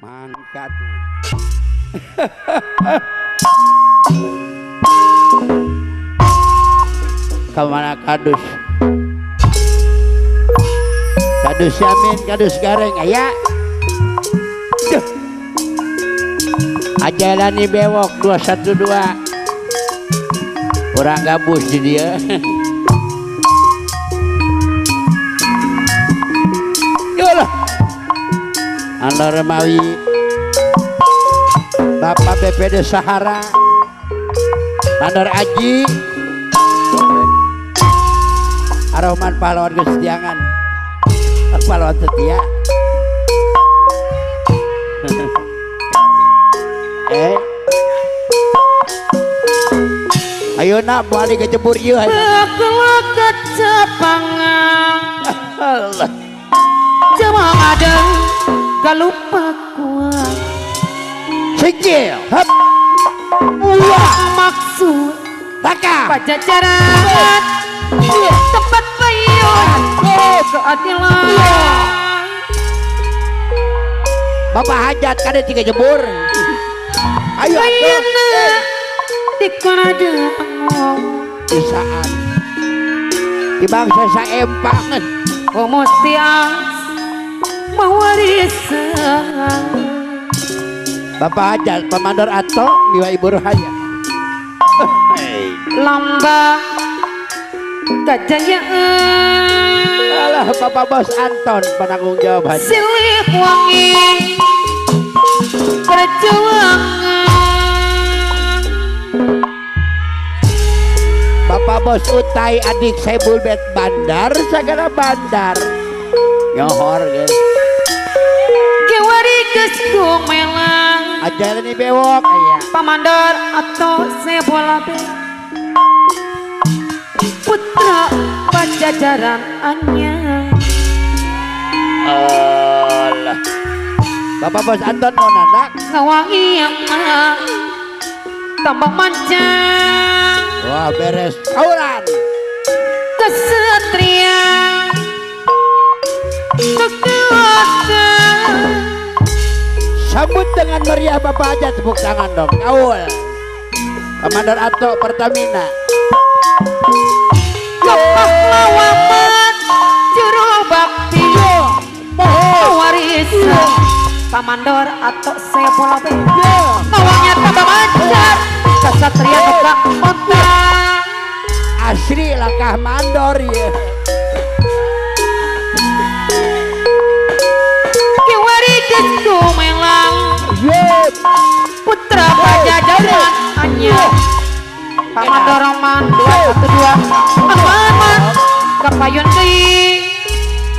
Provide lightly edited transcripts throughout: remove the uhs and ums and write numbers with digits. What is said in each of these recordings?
Mangkat. Kemana kadus? Kadus Yamin, kadus Gareng, aya. Duh. Ajalani bewok 212. Orang gabus di dia. Yolah. Anda Remawi, Bapak BPD Sahara, Mandor Aji, Aroman pahlawan kesetiangan, pahlawan setia. Ayo nak balik kecebur ieu. Allah. Cuma ada galupa kuat. Sikil. Hap. Wah. Maksud Baka. Pajajaran. Tempat payun keadilan. Bapak hajat kada tiga jebur. Ayo atuh. Di saat di bangsa saempangan Bapak hajat pemandor atau miwa ibu rohaya lamba kejayaan. Alah Bapak Bos Anton penanggung jawab haji silih wangi perjuangan. Bapak Bos Utai adik Sebulbet Bandar segala bandar nyohor guys. Kewari keskumelang ajaran ini bewok aya. Pamandor atau Sebulbet putra Pajajaran anyar. Allah. Bapak Bos Anton mau nandak ngawangi yang tambah mancang. Wah beres kaulan kesatria kekuatan. Sambut dengan meriah Bapak aja tepuk tangan dong. Kaul Komandan Ato Pertamina kepahlawanan juru bakti warisan Pamandor atau Sebulbet ngawangnya tambah mancar kesatria buka onta asri langkah mandor ya. Kiwari kesumelang putra Pajajaran anyar Pamandor Roman 212 aman kapayun deui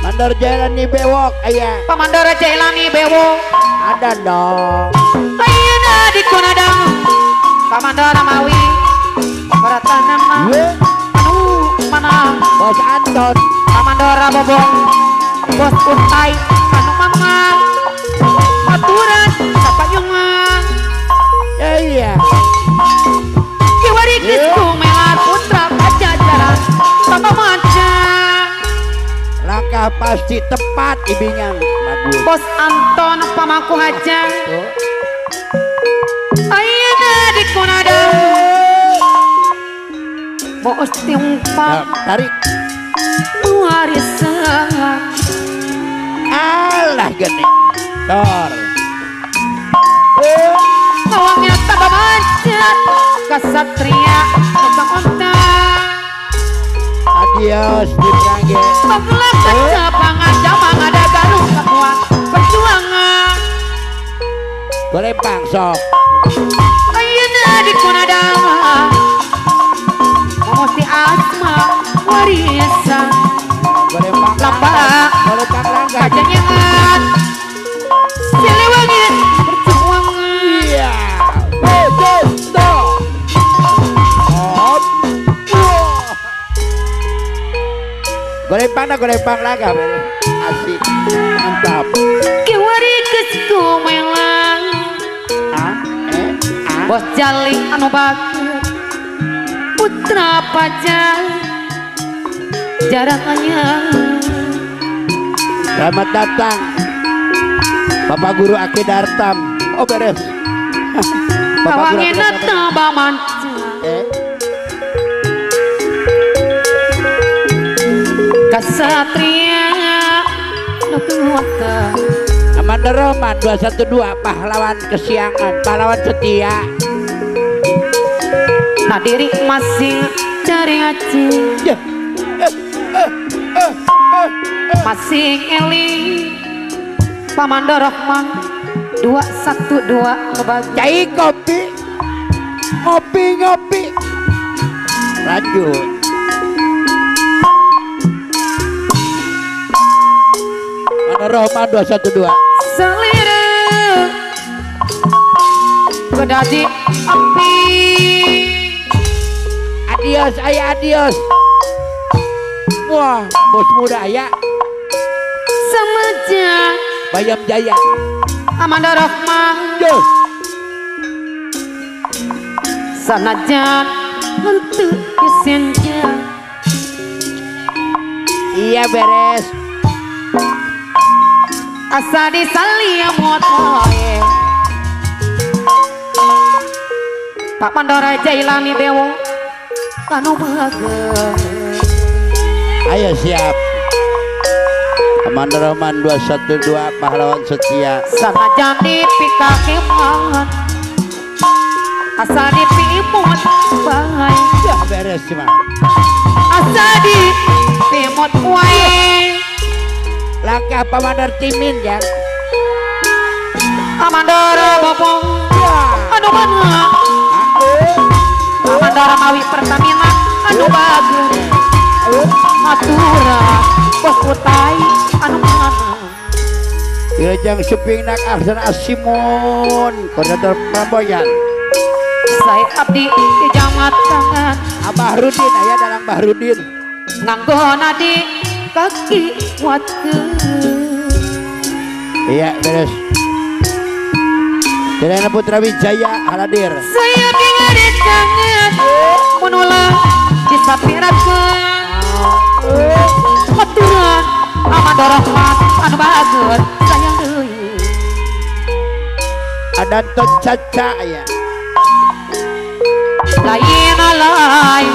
Mandor Jailani bewok aya. Pamandor Jailani bewok ada dong. Ayeuna di Kunadang Pamandor Ramawi Baratanana anu mana Bos Anton Pamandor Bobong Bos Utai anu mamang aturan sapayungan. Iya. Kiwari geus kumelar putra Pajajaran tambah mancang. Langkah pasti tepat ibingan bagus. Bos Anton pamangku hajang ayeuna di Kunadang bos tiumpang tarik warisan. Alah geni tor ngawangnya tambah macet kesatria tukang onta. Adios di Prangge. Bagelah kecapangan jamang ada galuh kekuat perjuangan. Boleh pangsok. Ayeuna di Kunadang Momosti asma warisan. Boleh pang. Lamba. Boleh pang langga. Kajangan. Siliwangi perjuangan. Iya. Golempang dah, golempang laga asik, mantap. Kiwari keskumelang Bos Jali anu bagus putra Pajajaran anyar. Selamat datang Bapak Guru Aki Dartam. Oh beres. Bapak Guru Aki Dartam. Kesatria nu kuat. Amanda Roman 212 pahlawan kesiangan, pahlawan setia. Nadiri masing cari aci. Masing eli Pamanda Rohman 212 ngebagi. Cai kopi. Ngopi ngopi. Lanjut. Pamanda Rohman 212. Selire kedadi api. Adios ayah, adios. Wah, bos muda ayah. Semenjak Bayam Jaya Amanda Rohman. Sanajan untuk isinnya. Iya beres. Asa disalia motoe. Pak Pandora Jailani Dewo anu bager. Ayo siap. Amanda Rohman 212 pahlawan setia. Sanajan dipikakeman asa dipimut bae. Ya beres cuma. Asa dipimut wae. Langkah Pamandar Timin ya. Amandara Bopong anu mana? Amandara Mawi Pertamina anu bager. Matura bos utai anu mana? Wilujeng Suping nak Ahsan Asimun koordinator Pramboyan. Saya abdi di jamat tangan. Abah Rudin aya dalang Bahrudin. Nganggo nadi kaki kuatkeun. Iya beres. Kirana Putra Wijaya hadir. Saya bingarit kangen menulah disapirakeun. Aturan Amanda Rohman anu bager sayang deui. Adanto Caca ya. Lain lain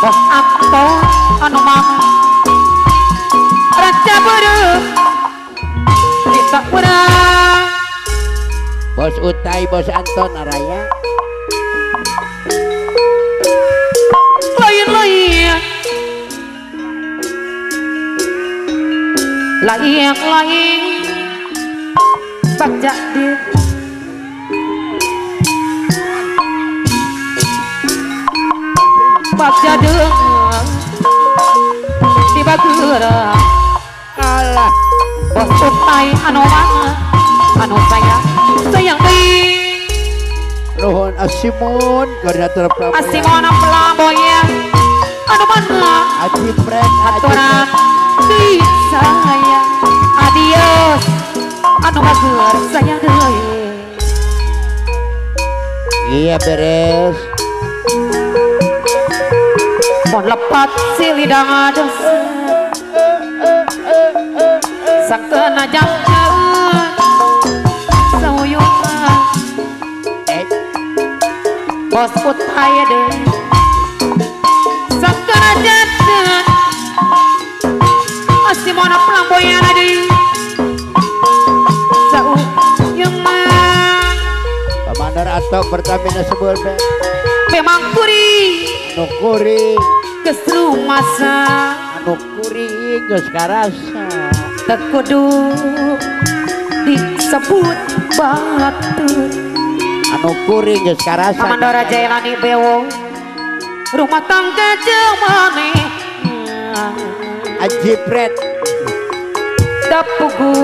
Bos Anto anu mama Raja beureum kita urang. Bos Utai, Bos Anton araya. Lain lain lain lain Bagja di Bagja deung di bageura. Alah Bos Utai anu mana anu sayang sayang deui. Nuhun Asimun koordinator Pramboyan. Asimon Pramboyan anu mana? Aji Pren aturan di sayang. Adios anu bager sayang deui. Iya beres. Mon lepat silidang ados sakena jangan sauyunan. Bos Utai deh sakena jangan Asimona Plamboyan deui sauyunan. Pamandar atau Pertamina sebul be. Memang kuri anu kuri geus rumasa anu kuri geus karasa teu kudu disebut batur anu kuri geus karasa. Amandara Jailani Bewo rumah tangga jeung maneh Aji Pret dapugu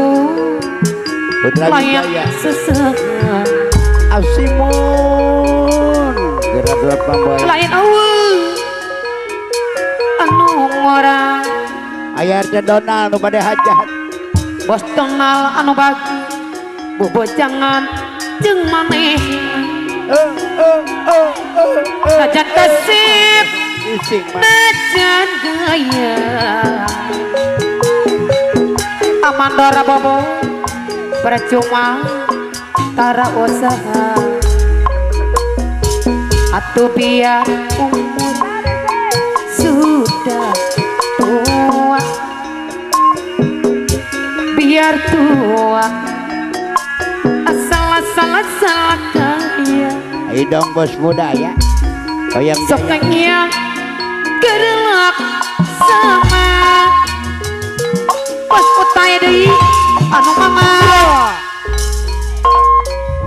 Putra Wijaya sesengan Asimun Gerak Pamboyan lain eueuh anu ngora ayar teh Donald nu bade hajat. Bos Donald anu bagi bobojangan jeung maneh. Najan kasip najan gaya Amandora bobo percuma tara usaha atuh biar umur sudah tua biar tua asal-asal kaya. Ayo dong bos muda ya. Bayang soknya gerelak sama bos utai deui anu mama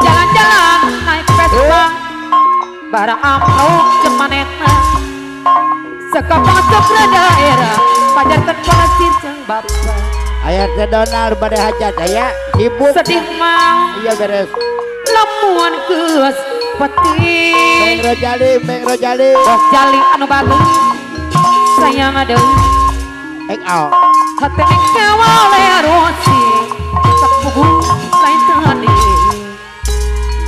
jalan-jalan naik Vespa barang amruk jeung manehna sekapang sok daerah pajarkeun pasir jeung bapa. Aya teh Donald bade hajat aya sibuk sedih mah iya beres lamun geus penting Meng Rojali Meng Rojali bos jali anu bagus sayang deui ek ao hate kawale rosi sapugu lain tadi.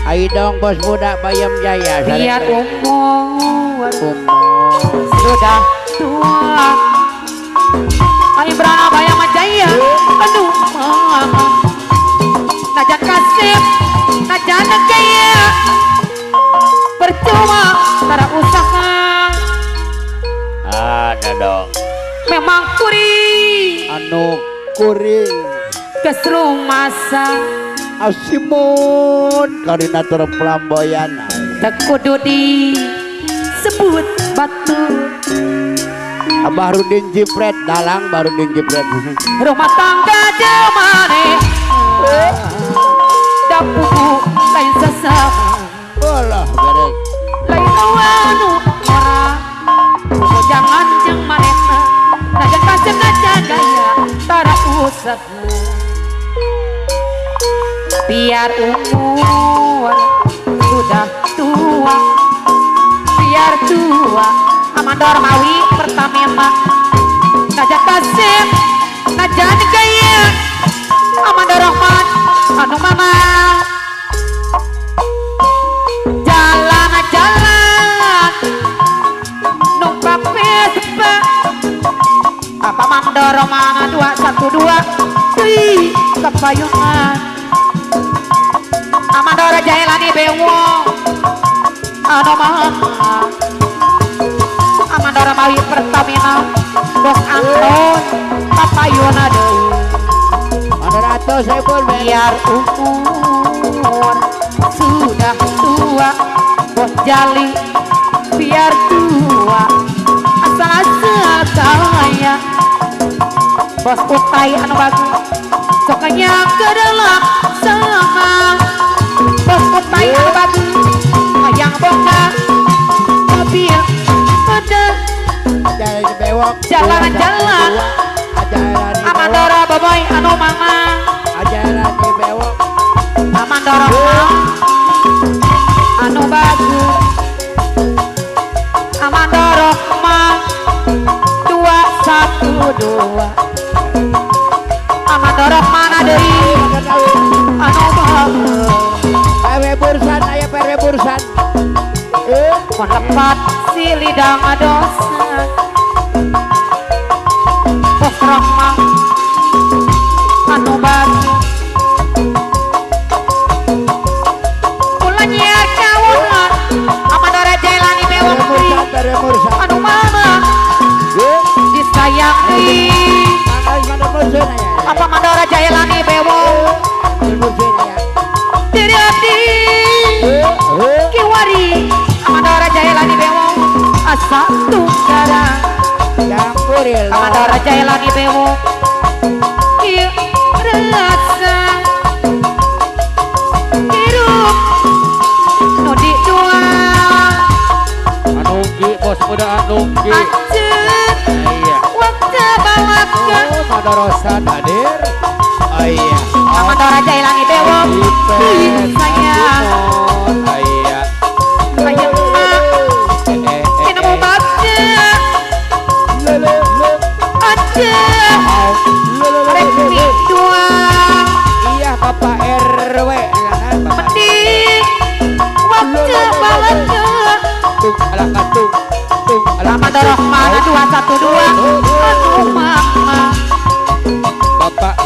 Ayo dong bos muda Bayam Jaya biar umur sudah tua. Ayo berana Bayam Jaya aduh mama najan kasih najan gaya percuma tara usaha ada dong memang kuring anu kuring kesrumasa asimun koordinator flamboyan tekudu disebut batu Abah Rudin Jipret dalang Barudin Jipret rumah tangga jamane dapu lain sesama Allah beres lain anu ora jangan jeung manehna najan kasep najan gaya tara usah biar umur sudah tua biar tua Amandor Mawi Pertamina najan kasep najan gaya Amandor Rahman anu mama jalan-jalan numpak Vespa apa Mandor Romana 212 deui kapayungan Amandor Jailani Bewo anu mama Amandor Mawi Pertamina Bos Anton papayuna deui Mandor Ato Saiful biar umur sudah tua bos jali biar tua asal-asal kaya bos utai anu bagus sokanya kedelak sama bos utai anu bagus hayang boga mobil ada jalan-jalan Amandora boboy anu mama Amandora anu bagus Amandora 212 Amandora mana deui anu bagus PW Bursan aya PW Bursan mun lepat si lidang dosa bos Rahma anu bagus ulah nyiar kawula Amandora Jailani bewok deui anu mama disayang deui apa Mandora Jailani bewok diri hati kiwari Amandora Jailani bewok asa tunggara Amandora Jailani bewok ieu rasa hirup nu didua anu ki bos muda anu ki anjeun waktu balapkeun Mandorosan hadir iya Amandora Jailani bewok sayang iya sayang mah nemu bagja anjeun rek midua iya Bapak RW mending waktu balapkeun tung alah katung tung alah Amandora mana 212 anu mama Bapak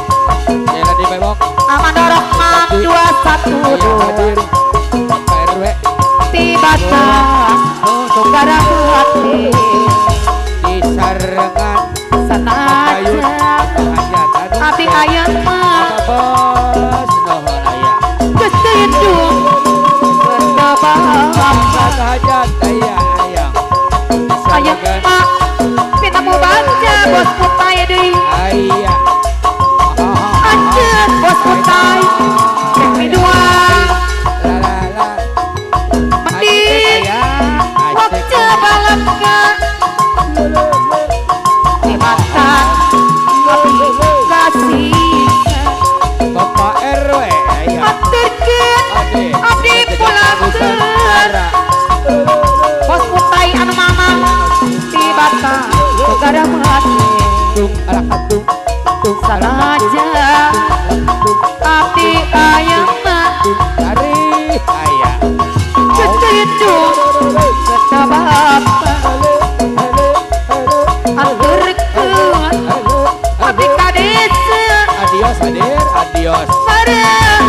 1 2 RW tiba gara hati di sarengan sanaja abdi ayeuna bos nuhun aya geus teu hidup hajat aya aya ayeuna pinamu baca bos putai deui aya anjeun bos putai rek dua la la mending waktu balapka di mata abdi kasih Bapak RW aya aturkeun abdi pulangkeun bos putai anu mama di Batang gara mati tung alakatung tung sanaja abdi ayeuna ari aya geus teu hidup kata bapa aturkeun abdi ka desa adios hadir adios bareng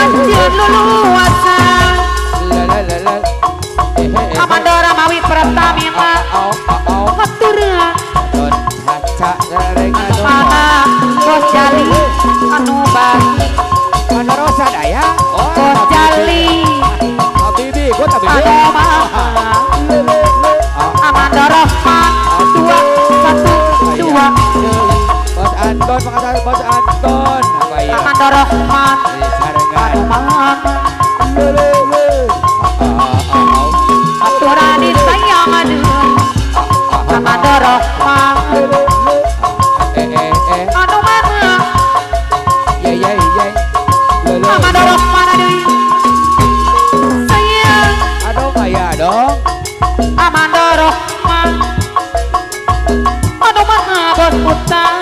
anjeun luluasa la la la la Amandora mawi Pertamina haturna anu mana bos jali anu bagi anu rosa daya bos jali habibi gua habibi anu mana Amanda Rohman 2 1 2 bos Anton makasih bos Anton apa ya Amanda Rohman anu mana aturan sayang aduh Amanda Rohman anu mana ye ye ye Amanda Rohman aduh sayang aduh kaya dong Amanda Rohman anu mana bos putar